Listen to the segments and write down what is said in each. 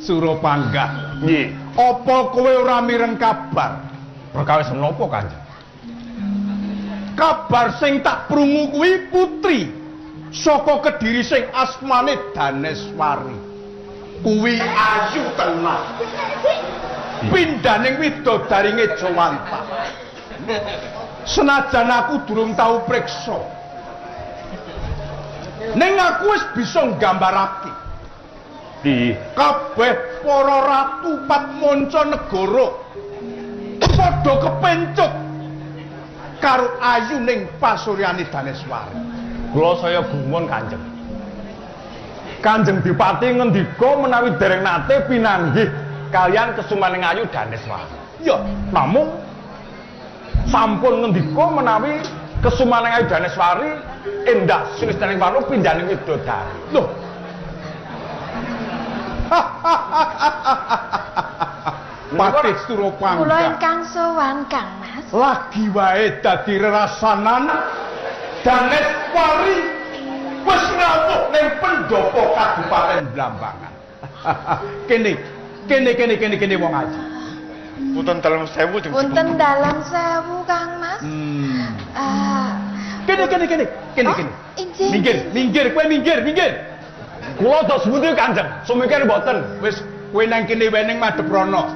Surapangga. Nggih. Apa kowe ora mireng kabar? Perkawis menapa, Kanjeng? Kabar sing tak prungu kuwi putri saka Kediri sing asmane Daneswari. Kuwi ayu tenan. Pindhaning widodari Ngejawantah. Senajan aku durung tau priksa. Ning aku wis bisa nggambarake. Piye? Kabeh para ratu patmanca negara padha kepencut karo ayuning pasuryane Daneswari. Kula saya gumun, Kanjeng. Kanjeng Dipati ngendika menawi dereng nate pinanggih kalian kesumaning ayu Daneswari. Ya, namung sampun ngendika menawi kesumaning ayu Daneswari endah sulistaning warna pindhaning widodari. Loh. Patih Surapangga. Kula ingkang sowan, Kang Mas. Lagi wae dadi rerasanan Daneswari wis rawuh ning pendopo Kabupaten Blambangan. Kene, kene kene kene kene wong aji. Punten dalem sewu jeng. Punten dalem sewu, Kang Mas. Kene kene kene kene kene. Minggir, minggir kowe minggir, minggir. Kula dos pundi, Kanjeng? Sumikir mboten. Wis kowe nang kene wae ning madhep rono.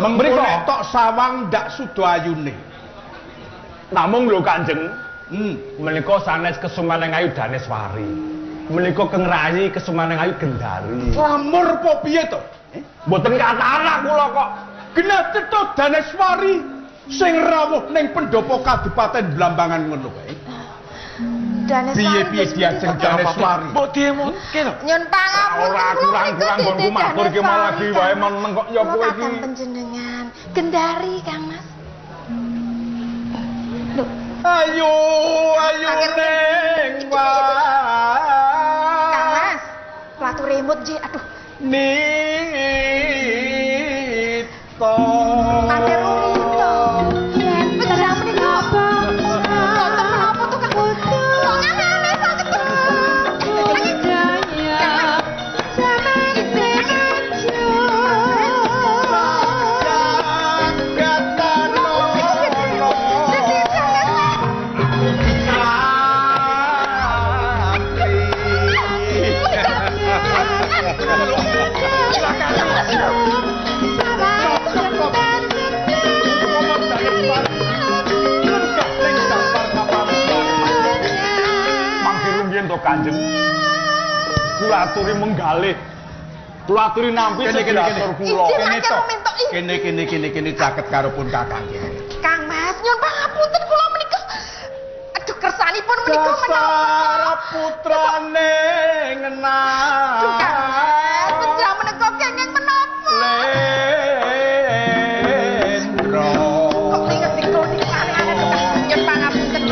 Mriko tok sawang ndak suda ayune. Namung lho, Kanjeng. Menika sanes kesumaning ayu Daneswari. Menika kengrayi kesumaning ayu Gendari. Lamur apa piye to? Mboten kathah kula kok. Genah cetha Daneswari sing rawuh ning pendopo Kabupaten Blambangan ngono kae. Daneswari. Piye-piye diajeng Daneswari? Mbok diemutke to. Nyun pangapunten. Ora kurang-kurang nggonku matur iki malah lagi wae meneng kok ya kowe iki. Panjenengan Gendari, Kang Mas. Lho. Ayo, ayo ning wae. Kang Mas, platu remote je, aduh. Nito. Mangke rumito. Yen panjenengan menika wonten menapa to, Kang? Kok aneh-aneh saged to? Kanjeng, kula aturi menggalih, kula aturi nampi segratur kula. Kene kene kene kene caket karo pun kakang kene. Kang Mas, nyuwun pangapunten kula menika. Aduh, kersanipun menika menapa? Dasar putrane ngenah. Aduh, Kang Mas, panjenengan menika kenging menapa? Lendro. Kok ngendika niku aneh-aneh to, Kang? Nyuwun pangapunten.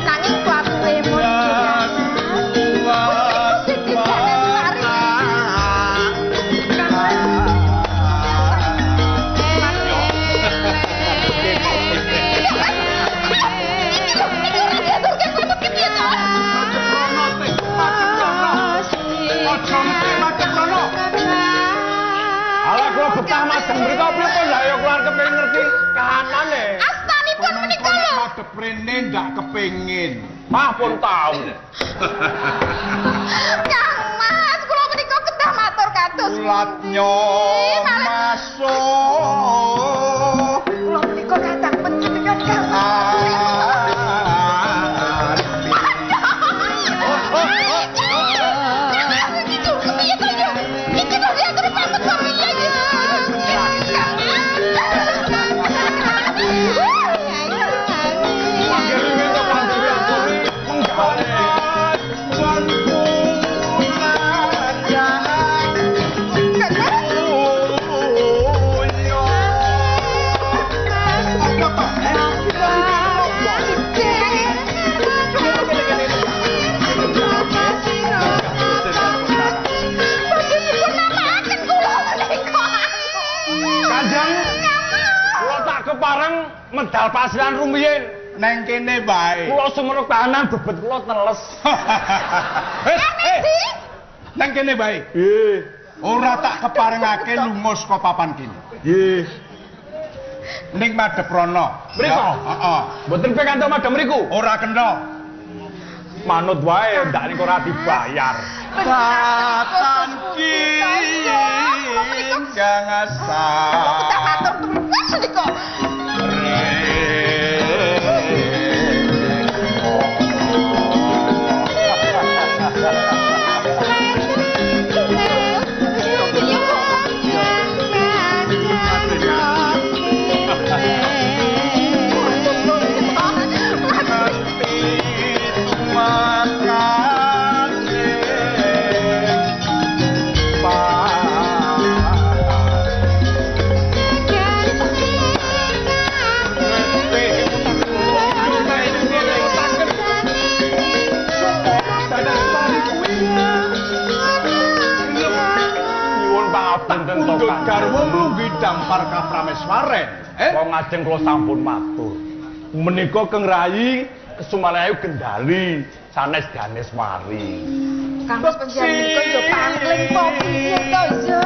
Nanging kuatu lemon. Alah kula betah majeng mriko pripun lah ya kula kepengin ngerti kahanane. Astanipun menika lho. Madhep rene ndak kepengin. Mah pun tau. Kang Mas, kula menika kedah matur kados. Ulatnya masuk. Kula menika kadang panjenengan Kang Mas. kepareng medal pasiran rumiyin. Neng kene wae. Kula sumerep kahanan bebet kula teles. Neng kene wae. Nggih. Ora tak keparengake lunga saka papan kene. Nggih. Ning madhep rono. Mriko? Heeh. Mboten pikantuk madhep mriku. Ora kena. Manut wae ndak niku ora dibayar. Katan kang asal. Kita matur terus niku. Garwa mlungguhi dampar kaprameswaren. Wong ngajeng kula sampun matur. Menika Keng Rayi Kesumanayu Gendali sanes Daneswari. Kang Mas panjenengan menika yo pangling po piye to iya?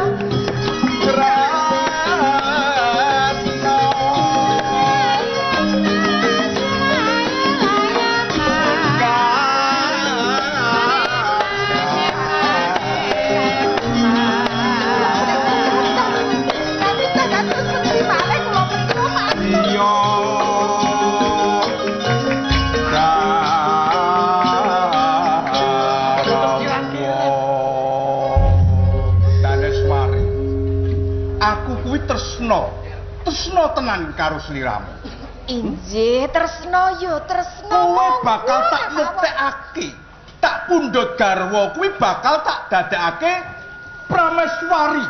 Tresno tenan karo sliramu. Injih, tresno yo tresno. Kowe bakal tak muktekake. Tak pundhut garwa kuwi bakal tak dadekake prameswari.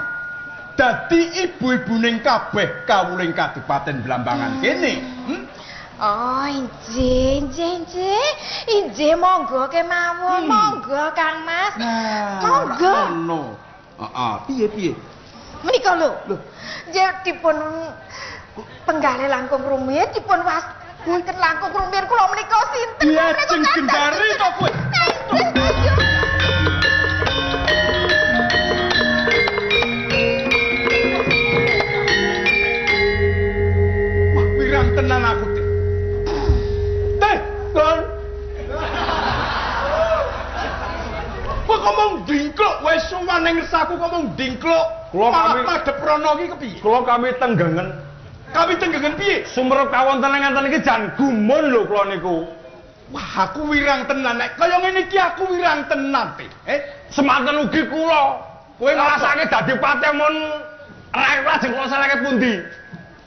Dadi ibu-ibuning kabeh kawuling Kadipaten Blambangan kene. Oh, injih, injih, injih. Injih monggo kemawon, monggo Kang Mas. Monggo. Ngono. Heeh, piye-piye? Menika lho. Nggih dipun penggale langkung rumiyin dipun wastaken langkung rumiyin kula menika sinten? Diajeng Gendari to kowe. Wah, wirang tenan aku teh. Teh, Don. Kowe ngomong dingkluk wis sowan ning ngesaku ngomong dingkluk. Kula kami madhep rono iki kepiye? Kula kami tenggengen. Kami tenggengen piye? Sumerep kawonten ngaten iki jan gumun lho kula niku. Wah, aku wirang tenan nek kaya ngene iki aku wirang tenan teh. Semanten ugi kula. Kowe ngrasake dadi patemon rakyat lajeng kula salahke pundi?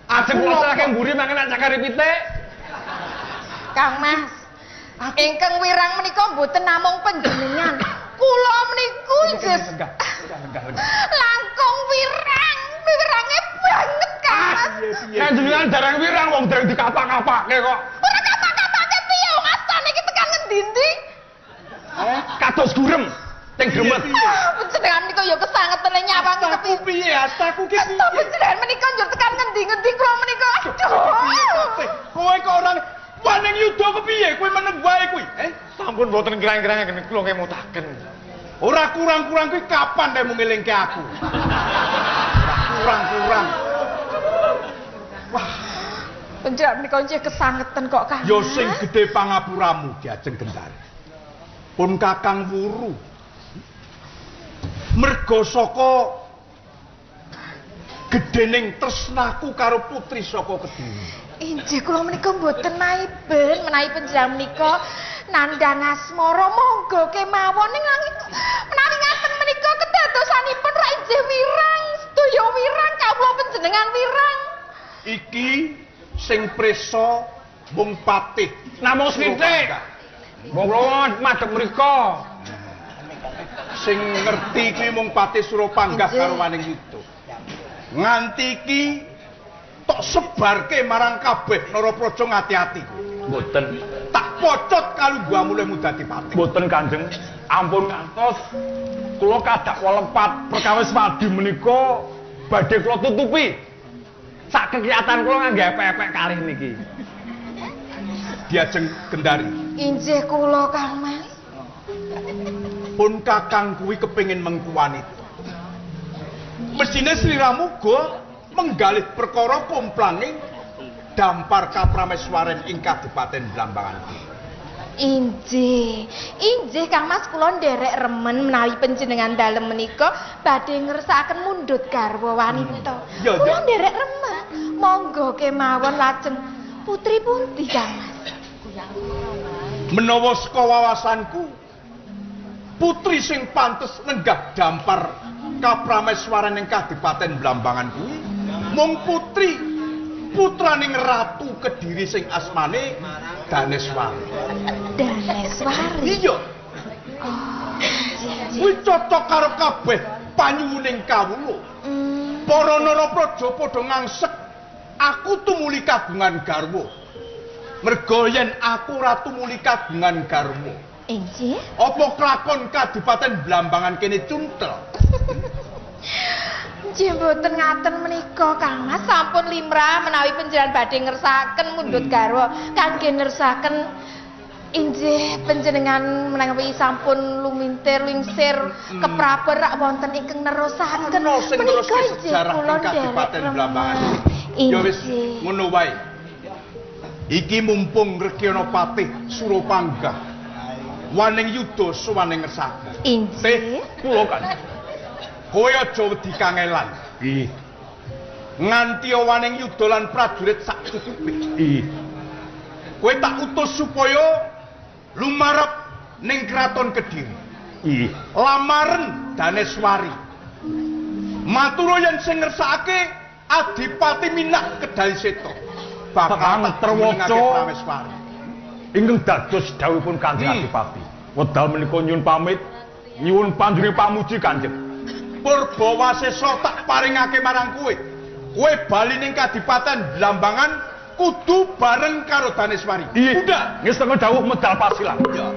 Ajeng kula salahke mburi mangke nek cakare pitik. Kang Mas, ingkang wirang menika mboten namung panjenengan. Kula meniku nggih langkung wirang, wirange banget Kang Mas. Nek jenengan dereng wirang wong dereng dikapak-kapake kok. Ora kapak-kapake piye wong astane iki tekan ngendi-endi? Kados gurem teng gremet. Panjenengan menika ya kesangetene nyawang kepiye? Piye astaku ki piye? Panjenengan menika njur tekan ngendi-ngendi kula menika. Aduh. Kowe kok ora waning yuda kepiye? Kowe meneng wae kuwi. Sampun mboten kirang-kirang kula ngemutaken. Ora kurang-kurang kuwi kapan nek ngelingke aku? Ora kurang-kurang. Wah, panjenengan menika nggih kesangeten kok Kang. Ya sing gedhe pangapuramu Diajeng Gendari. Pun Kakang Wuru. Merga saka gedhening tresnaku karo putri saka Kediri. Injih kula menika mboten maiben menawi panjenengan menika nandhang asmara monggo kemawon ning menawi ngaten menika kedadosanipun ra injih wirang sedaya wirang kawula panjenengan wirang. Iki sing prisa mung patih namung sithik. Wong kula madhep mriko. Sing ngerti kuwi mung patih Surapanggah karo Waning Yuda. Nganti iki tok sebarke marang kabeh Narapraja ngati-ati. Mboten. Tak pocot kalungguhmu lehmu dadi patih. Mboten Kanjeng. Ampun ngantos kula kadak walepat perkawis wadi menika badhe kula tutupi. Sak kegiatan kula ngangge epek-epek kalih niki. Diajeng Gendari. Injih kula Kang Mas. Pun kakang kuwi kepengin mengku wanita. Mesine sliramu uga menggalih perkara komplanging dampar kaprameswaren ing Kadipaten Blambangan. Injih. Injih Kang Mas kula nderek remen menawi panjenengan dalem menika badhe ngersakaken mundhut garwa wanita. Kula nderek remen. Monggo kemawon lajeng putri pundi Kang Mas? Menawa saka wawasanku putri sing pantes lenggah dampar kaprameswaran ing Kadipaten Blambangan kuwi mung putri putraning Ratu Kediri sing asmane Daneswari. Daneswari. Iya. Oh, kuwi cocok karo kabeh panyuwuning kawula. Para narapraja padha ngangsek aku tumuli kagungan garwa. Merga yen aku ora tumuli kagungan garwa, injih, apa kelakon Kadipaten Blambangan kene cuntel? Nggih mboten ngaten menika Kang Mas, sampun limrah menawi panjenengan badhe ngersakaken mundhut garwa kangge ngersakaken injih panjenengan menawi sampun lumintir lingsir keprabon rak wonten ingkang nerusaken menika sejarah ing Kadipaten Blambangan. Ya wis ngono wae. Iki mumpung Rekyana Patih Surapanggah waning yuda suwaning ngersake. Injih. Kula kan. Kowe aja wedi kangelan. Ih. Nganti waning yuda lan prajurit sak cukupe. Ih. Kowe tak utus supaya lumarep ning Kraton Kediri. Ih. Lamaren Daneswari. Matur yen sing ngersakake Adipati Minak Kedaliseta. Bakal terwaca ingkang dados dawuhipun Kanjeng Adipati. Wedal menika nyuwun pamit, nyuwun panjenengan pamuji Kanjeng. Purba wasesa tak paringake marang kowe. Kowe bali ning Kadipaten Blambangan kudu bareng karo Daneswari. Udah, ngestenga dawuh medal pasilan. Ya.